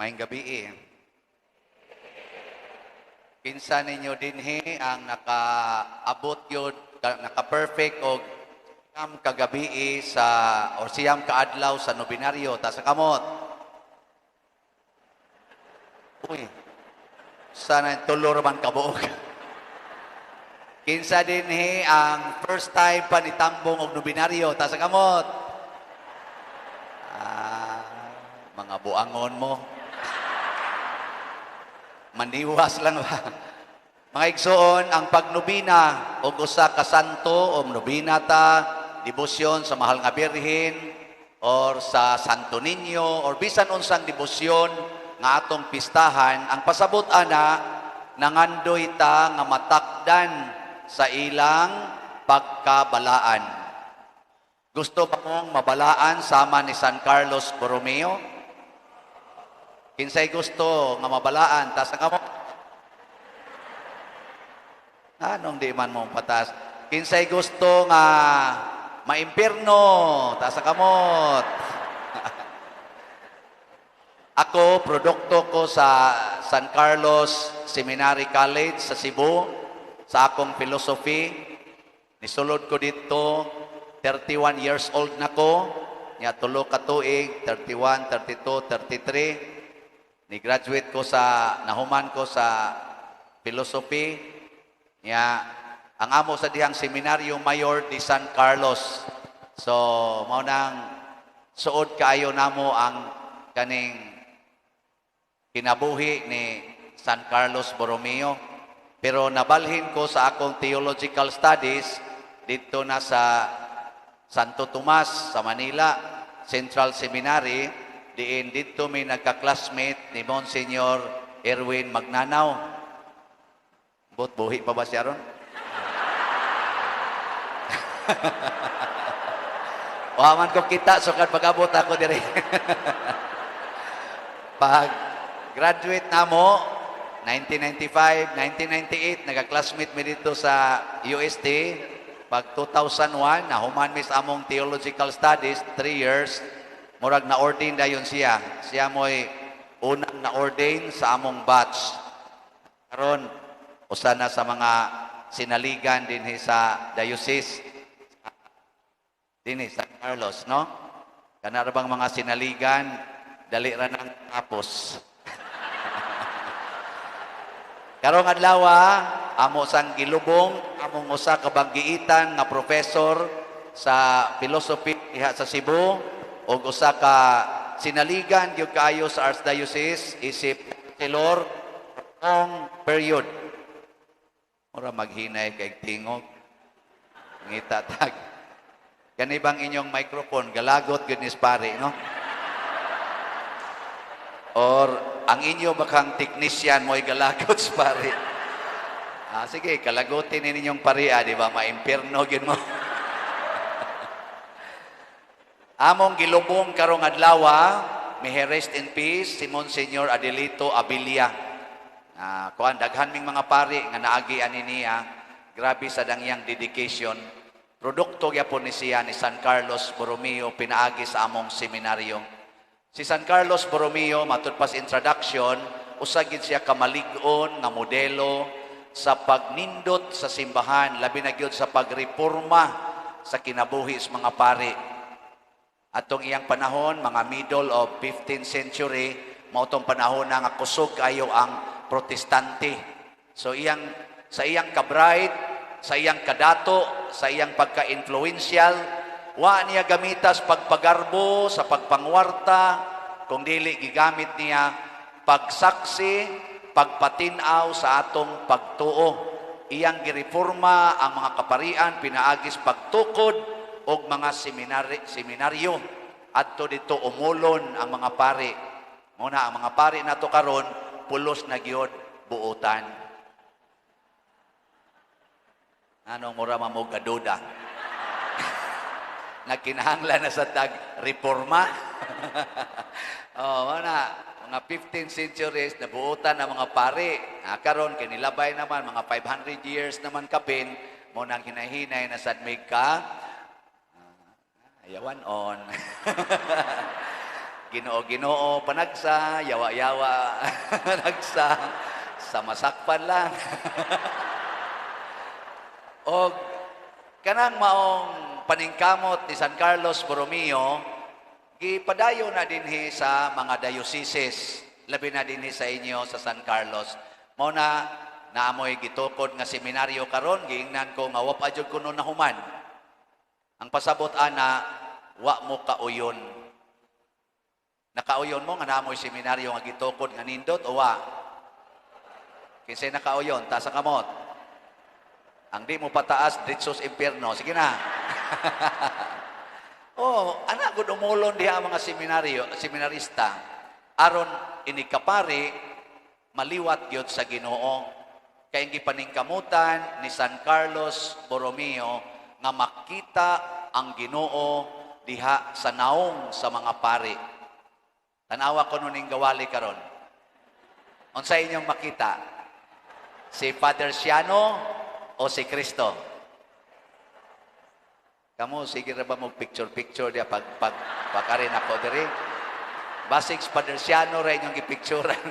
Maayong gabii. Kinsa ninyo dinhi ang nakaabot yun, naka-perfect og 9 ka gabii sa or 9 ka adlaw sa nobinaryo? Taas kamot. Uy. Sana tulo ra man kabuok. Kinsa dinhi ang first time pa nitambong og nobinaryo? Taas kamot. Ah, mga buangon mo. Maniwas lang ba? Mga igsoon, ang pagnobina og usa ka santo o nobina ta, debosyon sa Mahal nga Birhen or sa Santo Niño or bisan unsang debosyon nga atong pistahan, ang pasabot ana, nangandoy ta nga matakdan sa ilang pagkabalaan. Gusto ba mong mabalaan sama ni San Carlos Borromeo? Kinsay gusto nga mabalaan? Taas ang kamot. Anong di man mo patas? Kinsay gusto nga maimpirno? Taas ang kamot. Ako, produkto ko sa San Carlos Seminary College sa Cebu, sa akong philosophy. Nisulod ko dito, 31 years old na ko. Nya 3 ka tuig, 31, 32, 33. Ni-graduate ko sa, nahuman ko sa philosophy. Nya, ang amo sa dihang Seminario Mayor de San Carlos. So, mao nang suod kaayo namo ang kaning kinabuhi ni San Carlos Borromeo. Pero nabalhin ko sa akong theological studies dito na sa Santo Tomas sa Manila, Central Seminary, diin dito may nagka-classmate ni Monsignor Erwin Magnanaw. Bot, buhi pa ba siya ron? Wa man ko kita, so kan pag-abot ako diri. Pag graduate na mo, 1995, 1998, nagka-classmate mi dito sa UST. Pag 2001, nahuman mi sa among theological studies, 3 years, murag na-ordain dayon siya. Siya mo'y unang na-ordain sa among batch. Karon, usa na sa mga sinaligan dinhi sa diocese dinhi sa Carlos, no? Kana ra bang mga sinaligan, dali ra nang tapos. Karong adlaw, amo sang gilubong among usa ka banggiitan nga professor sa philosophy diha sa Cebu ug usa ka sinaligan gyud kaayo sa Archdiocese isip Taylor long period. Mura maghinay kay tingog. Ngita tag. Kani bang inyong microphone galagot gyud ni pare, no? Or ang inyo bakang technician mo'y galagot sa pare. Ah, sige, kalagutin ni ninyong pare, di ba? Maimpirno gyud mo. Among gilubong karong adlaw, may he rest in peace si Monsignor Adelito Abilia. Ah, kuan daghan ming mga pari nga naagi ani niya, grabe sa dangyang dedication. Produkto gyapon ni siya ni San Carlos Borromeo pinaagi sa among seminaryo. Si San Carlos Borromeo, matud pa sa introduction, usa gid siya ka malig-on nga modelo sa pagnindot sa simbahan, labi na gyud sa pagreporma sa kinabuhi sa mga pari. Atong iyang panahon, mga middle of 15th century, mao tong panahon na nga kusog kayo ang Protestante. So iyang sa iyang kabright, sa iyang kadato, sa iyang pagka-influential, wa niya gamitas pagpagarbo, sa pagpangwarta, kung dili gigamit niya pagsaksi, pagpatinaw sa atong pagtuo. Iyang gireforma ang mga kaparian pinaagis pagtukod og mga seminaryo. Adto dito umulon ang mga pari. Muna ang mga pari nato karon pulos na gyud buotan. Anong mura mamog kaduda? Nagkinahanglan na sa tag reforma. Oh, na mga 15th centuries nabuotan ang mga pari. Ah, karon kinilabay naman mga 500 years naman kapin mo nang hinahinay na sad may ka. Ah, ayawan on. Ginoo, Ginoo, panagsa, yawa-yawa, panagsa, sa masakpan lang. O kanang maong paningkamot ni San Carlos Borromeo, gipadayo na dinhi sa mga dioceses, labi na dinhi sa inyo sa San Carlos. Mao na naamoy gitukod nga seminaryo karon, giingnan ko nga wa pa jud kuno nahuman. Ang pasabot ana, wa mo kauyon. Nakauyon mo nga naamoy seminaryo nga gitukod nga nindot o wa? Kinsay nakauyon, taas ang kamot. Ang di mo pataas, diretso sa impyerno. Sige na. Oh, ana gud umulon diha ang mga seminaryo, seminarista. Aron inikapari, maliwat gyud sa Ginoo. Kay ang gipaningkamutan ni San Carlos Borromeo nga makita ang Ginoo diha sa naong sa mga pari. Tanawa ko nun ning gawali karon. Unsa inyong makita? Si Father Siano o si Kristo? Kamo sige ra ba mo picture picture diya pag pag pag-arin ako diri? Basig si Father Siano ra inyong gipicturean.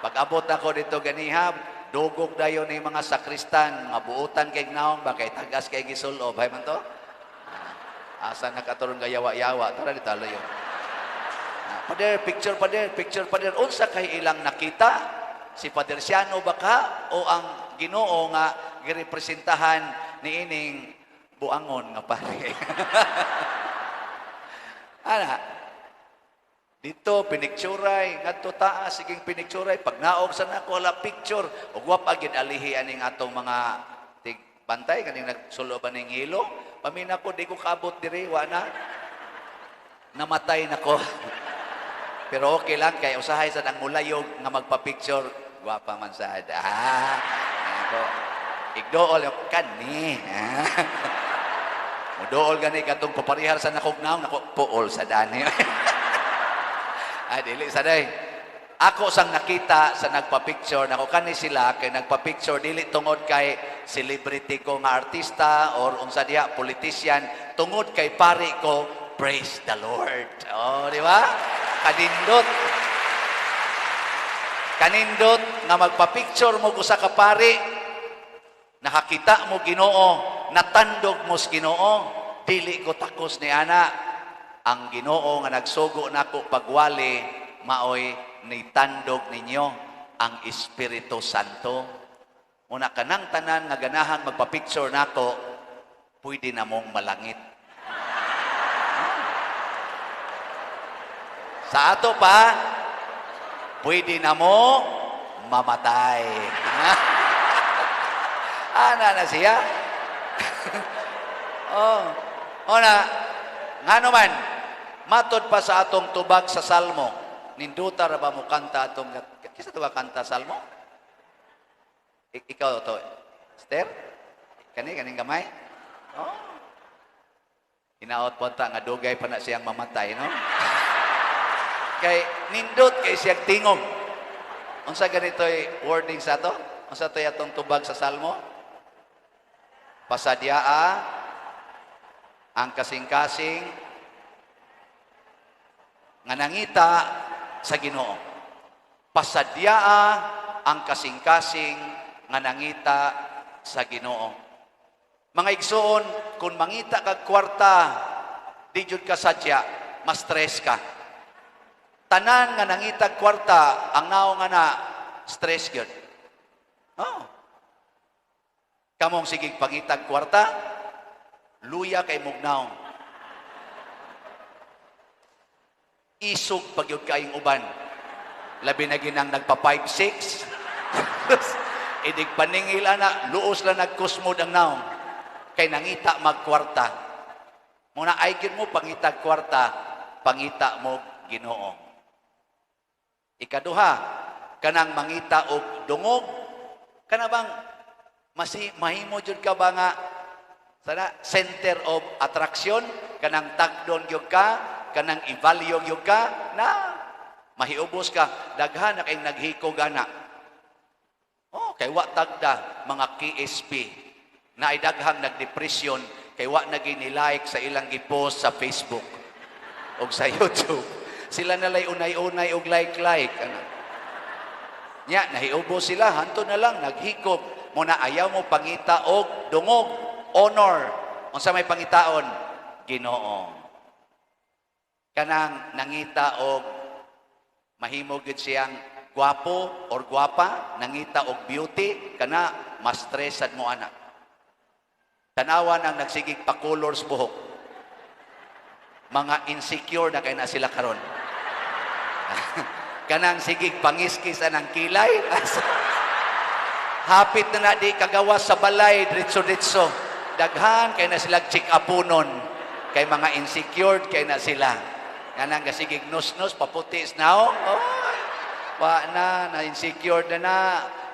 Pag abot ako dito ganiha, dugog dayon ni mga sakristan, mga buutan kay naong ba kay tagas kay gisulob, hay man to? Ah, asa na katuron ga yawa-yawa, tara di talo yun. Ah, Father, picture Father, picture Father. Unsa kay ilang nakita? Si Father Siano ba ka o ang Ginoo nga girepresentahan niining buangon nga pare? Ana, dito pinicturay, ngadto taas siging pinicturay, pag naog sa nako wala picture ug wa pa gid alihi aning atong mga tig bantay kaning nagsulo ba ning hilo. Pamina ko, di ko kaabot diri, wa na. Namatay na ko. Pero okay lang kay usahay sad ang mulayog nga magpa-picture, gwapa man sad. Ah, ako igdool yung kani. Ah. Mudool gani katong paparihar sa nakog naong nako puol sa dani. Ay, dili sa day. Ako sang nakita sa nagpa-picture nako kani sila kay nagpa-picture dili tungod kay celebrity ko nga artista or unsa diha politician, tungod kay pari ko, praise the Lord. Oh, di ba? Kanindot. Kanindot nga magpa-picture mo usa ka pari, nakakita mo Ginoo, natandog mo sa Ginoo, dili ko takos ni ana. Ang Ginoo nga nagsugo nako pagwali maoy nitandog ninyo ang Espiritu Santo. Muna kanang tanan nga ganahan magpa-picture nako, pwede na mong malangit. Sa ato pa, pwede na mo mamatay. Ana na siya. Oh. O na, ngano man, matod pa sa atong tubag sa Salmo, ninduta ra ba mo kanta atong, kisa to ba kanta Salmo? Ikaw to, Esther? Kani, kaning gamay? Oh. Hinaot po ta nga dugay pa na siyang mamatay, no? Kay nindot kay siyang tingog. Unsa ganito'y wording sa ato? Unsa to'y atong tubag sa Salmo? Pasadyaa ang kasing-kasing nga nangita sa Ginoo. Pasadyaa ang kasing-kasing nga nangita sa Ginoo. Mga igsoon, kung mangita kag kwarta, di jud ka sadya, ma-stress ka. Tanan nga nangitag kwarta, ang naong nga na, stress gyud. Oh. Kamong sigig pangitag kwarta, luya kay mugnaw. Isog pag yun kaayong uban. Labi na ginang nagpa 5-6. Idig paningil ana, luos lang nagkusmod ang naong. Kay nangita magkwarta. Muna ay gyud mo pangitag kwarta, pangita mo Ginoo. Ikaduha, kanang mangita og dungog, kana bang masi mahimo jud ka ba nga sana center of attraction, kanang tagdon gyud ka, kanang i-value gyud ka, na mahiubos ka, daghan na kayong naghikog ana. Oh, kay wa tagda mga KSP na ay daghang nagdepresyon kay wa na gini-like sa ilang gipost sa Facebook o sa YouTube. Sila na lay unay-unay og like-like. Ano? Nya, nahiubo sila, hanto na lang, naghikog. Muna ayaw mo pangita og dungog, honor. Unsa may pangitaon? Ginoo. Kanang nangita og mahimo gyud siyang gwapo or gwapa, nangita og beauty, kana mas stressad mo ana. Tanawa nang nagsigig pa-colors buhok. Mga insecure na kay na sila karon. Kanang sigig pangiskis anang kilay. Hapit na na di kagawas sa balay, diretso-diretso. Daghan kay na sila check uponon. Kay mga insecure kay na sila. Kanang gasigig nus-nus, paputis na oh. Oh, wa na, na insecure na na.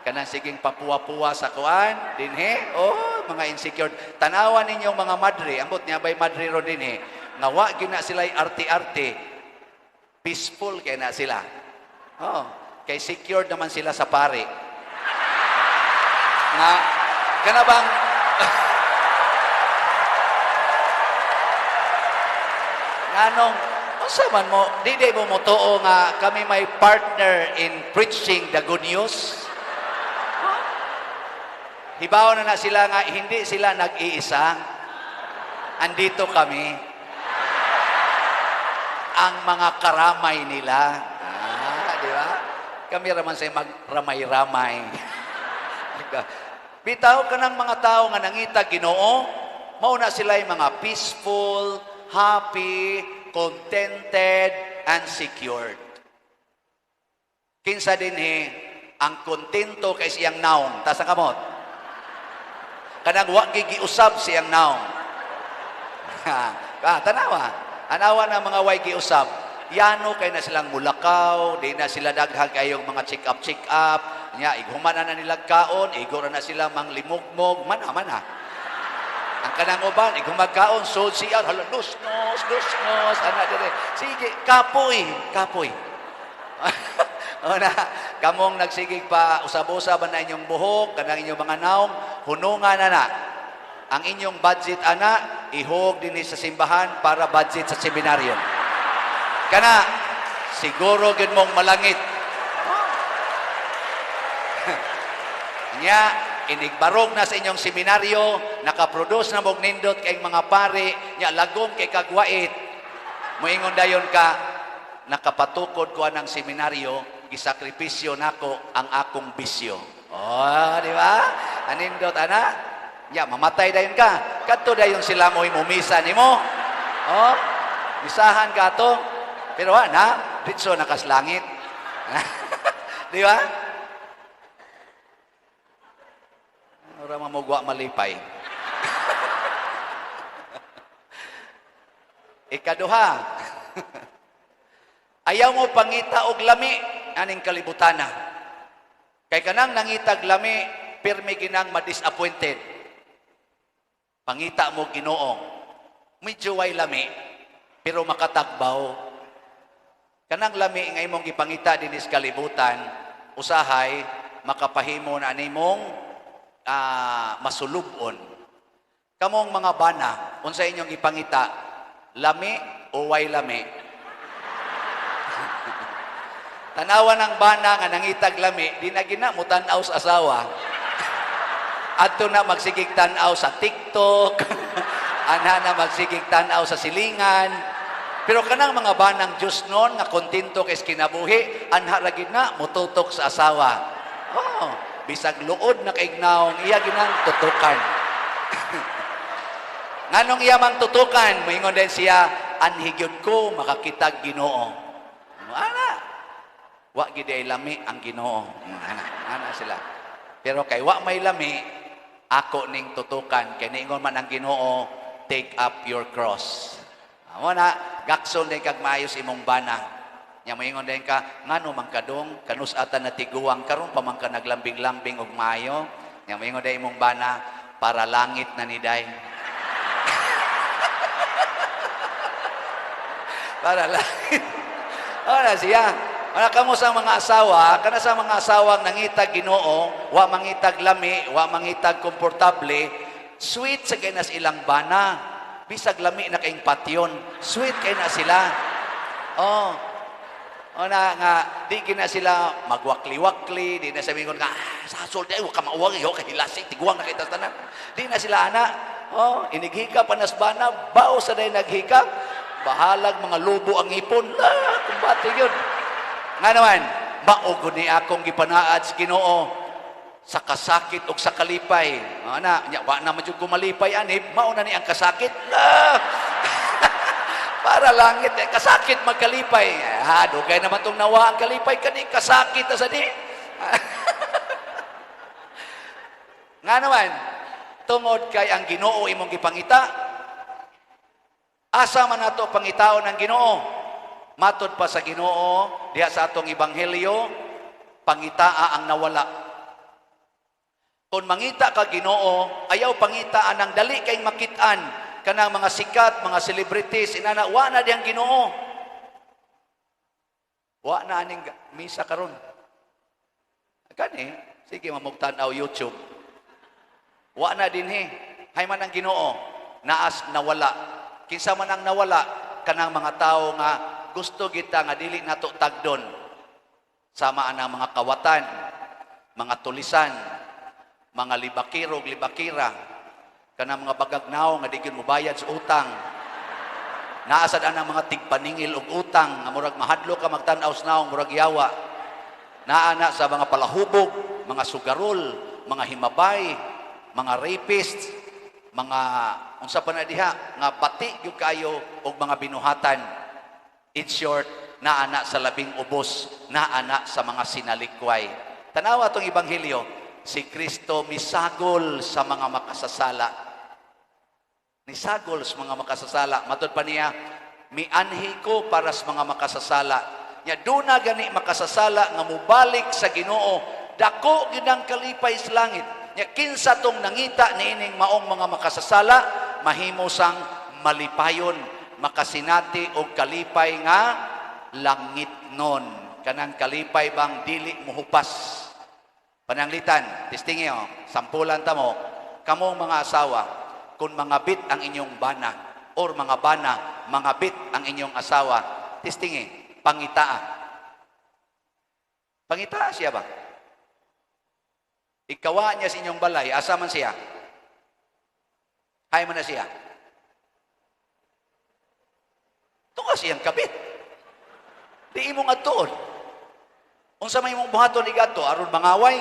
Kanang siging papuwa-puwa sa kuan, dinhe. Oh, mga insecure. Tanawan ninyong mga madre, ambot niya ba'y madre ro dinhe. Nga wa gyud na sila arte-arte. Peaceful kay na sila. Oh, kay secured naman sila sa pare. Nga kana bang nganong unsa man mo di di mo motuo nga kami may partner in preaching the good news? Hibaw na na sila nga hindi sila nag-iisa. Andito kami. Ang mga karamay nila. Ah, di ba? Kami raman say magramay-ramay. Bitaw ka ng mga tao nga nangita Ginoo, mauna sila yung mga peaceful, happy, contented, and secured. Kinsa dinhi ang kontento kay siyang naong, taas ang kamot. Kanang wa gigiusab siyang naong. Ah, tanawa. Anawa na mga way giusab. Yano kay na silang mulakaw, di na sila daghang kayong mga check-up, check-up. Nya, ighuman na nila kaon, igora na sila manglimugmog, mana, mana. Ang kanang uban, ighumag kaon, so siya, hala, nus, nus, nus, nus, ana dire. Sige, kapoy, kapoy. O na, kamong nagsigig pa, usab-usab na inyong buhok, kanang inyong mga naong, hunungan na na. Ang inyong budget, ana, ihog din sa simbahan para budget sa seminaryo. Kana, siguro gid mong malangit. Nya, inigbarog na sa inyong seminaryo, nakaproduce na mong nindot kay mga pare, nya lagom kay kagwait. Moingon dayon ka, nakapatukod ko anang seminaryo, gisakripisyo nako ang akong bisyo. Oh, di ba? Anindot ana? Nya, mamatay dayon ka. Kadto dayon sila mo'y mumisa nimo. Oh, misahan ka to. Pero ana, ditso nakaslangit. Di ba? Ora mamugwa malipay. Ikaduha. Ayaw mo pangita og lami aning kalibutana. Kay kanang nangitag lami, pirmi ginang madisappointed. Pangita mo Ginoo. Medyo way lami, pero makatagbaw. Kanang lami nga imong gipangita dinis kalibutan, usahay makapahimo na nimong masulubon. Kamong mga bana, unsa inyong gipangita, lami o way lami? Tanawa ng bana nga nangitag lami, di na gina mo tan-aw sa asawa. Adto na magsigig tan-aw sa TikTok, anha na magsigig tan-aw sa silingan. Pero kanang mga banang Diyos noon nga kontento kay kinabuhi, anha ra gid na motutok sa asawa. Oh, bisag luod na kaignaong iya ginang tutukan. Nganong iya mang tutukan, moingon din siya, anhi gyud ko makakitag Ginoo. Ana. Wa gid ay lami ang Ginoo. Ana, ana sila. Pero kay wa may lami, ako ning tutukan kay niingon man ang Ginoo, take up your cross. Amo na, gakson din kag maayos imong bana. Nya moingon din ka, ngano man kadong kanus-atan na tiguang karon pa man ka naglambing-lambing og maayo. Nya moingon din imong bana, para langit na ni day. Para langit. Ora siya. Wala kamo sa mga asawa, kana sa mga asawang nangitag Ginoo, wa mangitag lami, wa mangitag komportable, sweet sa kay nas ilang bana. Bisag lami na kayong patyon, sweet kay na sila. Oh, O na nga di gina sila magwakli-wakli, di na sabihin ko nga ah, sasol di wa ka mauwang yo kay hilasik tiguang na kita tanan. Di na sila ana. Oh, inighika panasbana, bao sa day naghika. Bahalag mga lubo ang ipon. Ah, kumbate yun. Nga naman, mao gud ni akong gipanaad sa Ginoo sa kasakit ug sa kalipay. Ana, nya wa na man jud ko malipay ani, mao na ni ang kasakit. Ah! Para langit eh, kasakit magkalipay. Ha, dugay naman tong nawa ang kalipay kani kasakit ta sa di. Nga naman, tungod kay ang Ginoo imong gipangita, asa man nato pangitaon ang Ginoo? Matod pa sa Ginoo diha sa atong ebanghelyo, pangitaa ang nawala. Kung mangita ka Ginoo, ayaw pangitaan ang dali kay makit-an kanang mga sikat, mga celebrities, inana, wa na diyang Ginoo. Wa na aning misa karon. Kani, sige mamugtan-aw YouTube. Wa na dinhi. Hay man ang Ginoo, naas nawala. Kinsa man ang nawala, kanang mga tao nga gusto kita nga dili nato tagdon. Sama ang mga kawatan, mga tulisan, mga libakirog, libakira, kanang mga bagagnaw nga di gyud mobayad sa utang. Naa sad ang mga tigpaningil og utang nga murag mahadlok ka magtan-aw sa naong, murag yawa. Naa na sa mga palahubog, mga sugarol, mga himabay, mga rapists, mga unsa pa na diha nga bati gyud kayo og mga binuhatan. In short, naa na sa labing ubos, naa na sa mga sinalikway. Tanawa atong ebanghelyo, si Kristo misagol sa mga makasasala. Nisagol sa mga makasasala. Matod pa niya, mianhi ko para sa mga makasasala. Nya duna gani makasasala nga mubalik sa Ginoo, dako gid ang kalipay sa langit. Nya kinsa tong nangita niining maong mga makasasala, mahimo sang malipayon, makasinati og kalipay nga langit nun. Kanang kalipay bang dili muhupas. Pananglitan, testingi oh, sampulan ta mo, kamong mga asawa, kung mga bit ang inyong bana, or mga bana, mga bit ang inyong asawa, testingi, pangitaa. Pangitaa siya ba? Ikawa niya sa inyong balay, asa man siya? Hay man na siya. Tuka siyang kabit. Di imong adtuon. Unsa may imong buhaton igadto aron mangaway?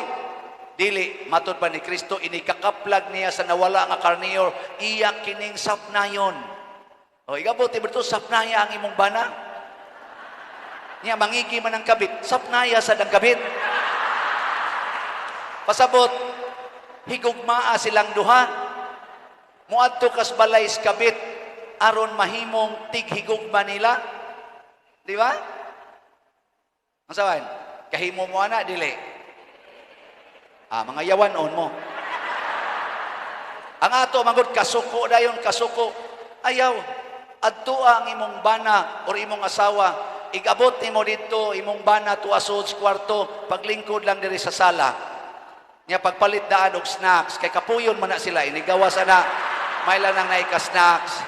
Dili, matod pa ni Kristo inikakaplag niya sa nawala nga karniyo, iya kining sapnayon. O igabot ti sapnaya ang imong bana. Niya mangigi man ang kabit, sapnaya sad ang kabit. Pasabot, higugmaa silang duha. Muadto kas balay sa kabit aron mahimong tighigugma nila. Di ba? Ang sawan? Kahimo mo ana dili. Ah, mga yawan on mo. Ang ato magud kasuko dayon kasuko. Ayaw adtoa ang imong bana or imong asawa. Igabot nimo didto imong bana tuwa sud sa kwarto, paglingkod lang diri sa sala. Nya pagpalit daan og snacks kay kapuyon man na sila inigawas ana. May lang nang naika snacks.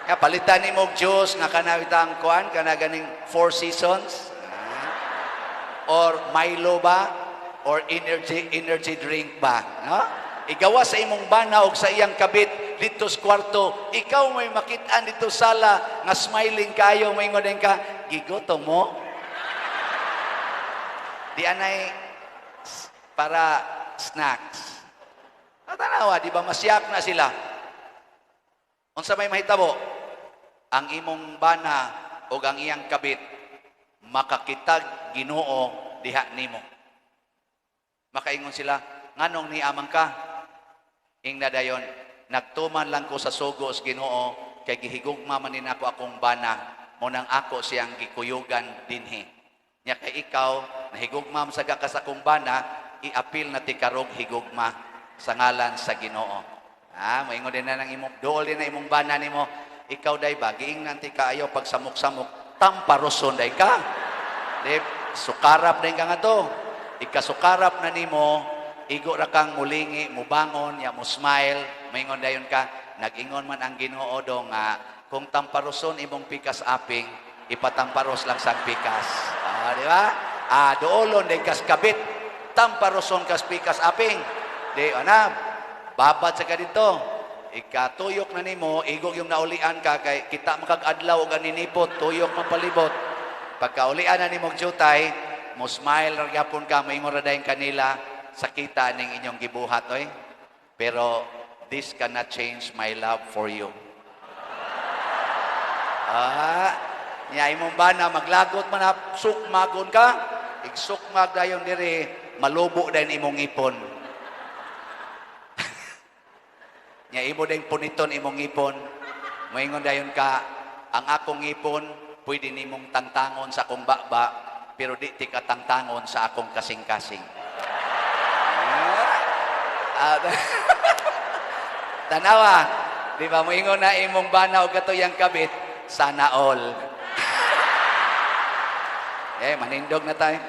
Nya palitan nimo og juice nga kanawitang kuan kana ganing Four Seasons or Milo ba or energy energy drink ba, no? Igawa sa imong bana og sa iyang kabit dito sa kwarto, ikaw may makit-an dito sala nga smiling kayo, moingon din ka, gigoto mo. Di anay para snacks. Tanawa, di ba masiyak na sila? Unsa may mahitabo? Ang imong bana og ang iyang kabit makakitag Ginoo diha nimo. Makaingon sila, nganong niamang ka? Ingna dayon, nagtuman lang ko sa sugo sa Ginoo kay gihigugma man ni nako akong bana, mo nang ako siyang gikuyugan dinhi. Nya kay ikaw nahigugma man sa ka sa akong bana, iapil na ti karog higugma sa ngalan sa Ginoo. Ah, moingon din na ng imong dool din na imong bana nimo. Ikaw day ba giingnan ti kaayo pag samok-samok, tamparoson day ka. Di sukarap day ka nga to. Ikasukarap na nimo, igo ra kang mulingi, mubangon, ya mo smile, moingon dayon ka, nag-ingon man ang Ginoo do nga kung tamparoson imong pikas aping, Ipatamparos lang sang pikas. Ah, di ba? Ah, duolon day kas kabit. Tamparoson kas pikas aping. Di ana, babad sa ka dito. Ikatuyok na nimo, igog yung naulian ka kay kita makag adlaw og aninipot, tuyok man palibot. Pagkaulian na nimo og jutay, mo smile ra gyapon ka, moingon ra dayon kanila, "Sakita ning inyong gibuhat oy. Pero this cannot change my love for you." Ah, nya imong bana maglagot man na sukmagon ka, igsukmag dayon diri, malubo dayon imong ngipon. Nya imo dayon puniton imong ngipon. Moingon dayon ka, "Ang akong ngipon pwede nimong tangtangon sa akong baba, pero di ti ka tangtangon sa akong kasing-kasing." Ah, tanawa, di ba moingon na imong bana og katuyang kabit, "Sana all." Eh, manindog na tayo.